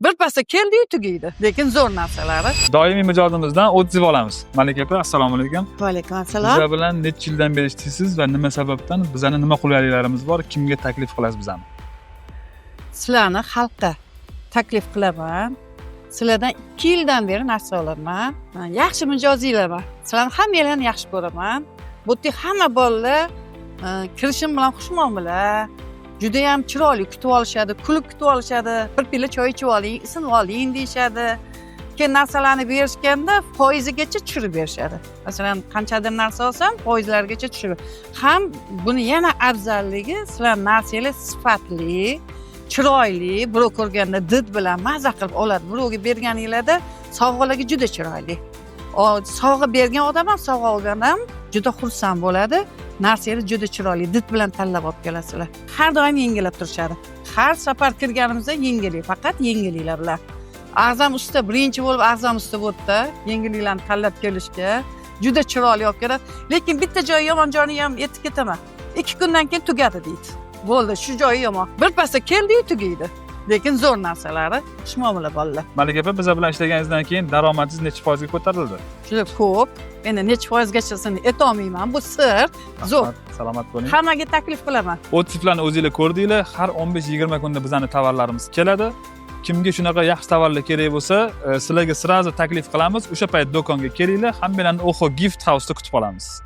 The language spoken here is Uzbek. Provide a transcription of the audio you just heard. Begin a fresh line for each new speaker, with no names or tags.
Birpasda keldiyu tugaydi, lekin zo'r narsalari.
Doimiy mijozimizdan отзыв olamiz. Malika opa, assalomu alaykum.
Va alaykum assalom.
Bizlar bilan necha yildan beri ishlaysiz va nima sababdan, bizani nima qulayliklarimiz bor, kimga taklif qilasiz bizani?
Sizlarni xalqqa taklif qilaman. Sizlardan 2 yildan beri narsa olaman. Man yaxshi mijozinglarman. Sizlarni hammanglarni yaxshi ko'raman. Bu yerda hamma bolalar kirishim bilan xushmuomala, judayam chiroyli kutib olishadi, kulib kutib olishadi. "Bir piyola choy ichib oling, isinib oling", deyishadi. Keyin narsalarni berishganda foizigacha tushirib berishadi. Masalan, qanchadir narsa olsam, foizlarigacha tushirib. Ham buni yana afzalligi, sizlar narsanglar sifatli, chiroyli. Birov ko'rganda did bilan maza qilib oladi. Birovga berganinglarda sovg'alarga juda chiroyli. Sovg'a bergan odam ham, sovg'a olgan ham juda xursand bo'ladi. Narsanglar juda chiroyli, did bilan tanlab olib kelasizlar. Har doim yengillab turishadi. Har safar kirganimizda yengillik, faqat yengilliklar bilan. A'zam usta birinchi bo'lib, A'zam usta bu yerda yengilliklarni tanlab kelishga juda chiroyli olib keladi. Lekin bitta joyi yomon joyini ham aytib ketaman: "2 kundan keyin tugadi", deydi. Bo'ldi, shu joyi yomon. Birpasda keldiyu tugaydi, lekin zo'r narsalari, xushmuomala bolalar.
Malika opa, bizlar bilan ishlaganingizdan keyin daromadingiz necha foizga ko'tarildi?
Juda ko'p. Endi necha foizgachasini aytolmayman, bu sir. Zo'r.
Rahmat, salomat bo'ling.
Hammaga taklif qilaman.
Отзыв larni o'zinglar ko'rdinglar. Har 15-20 kunda bizani tovarlarimiz keladi. Kimga shunaqa yaxshi tovarlar kerak bo'lsa, sizlarga сразу taklif qilamiz. O'sha payt do'konga kelinglar, hammanglarni Oxo Gift House'da kutib olamiz.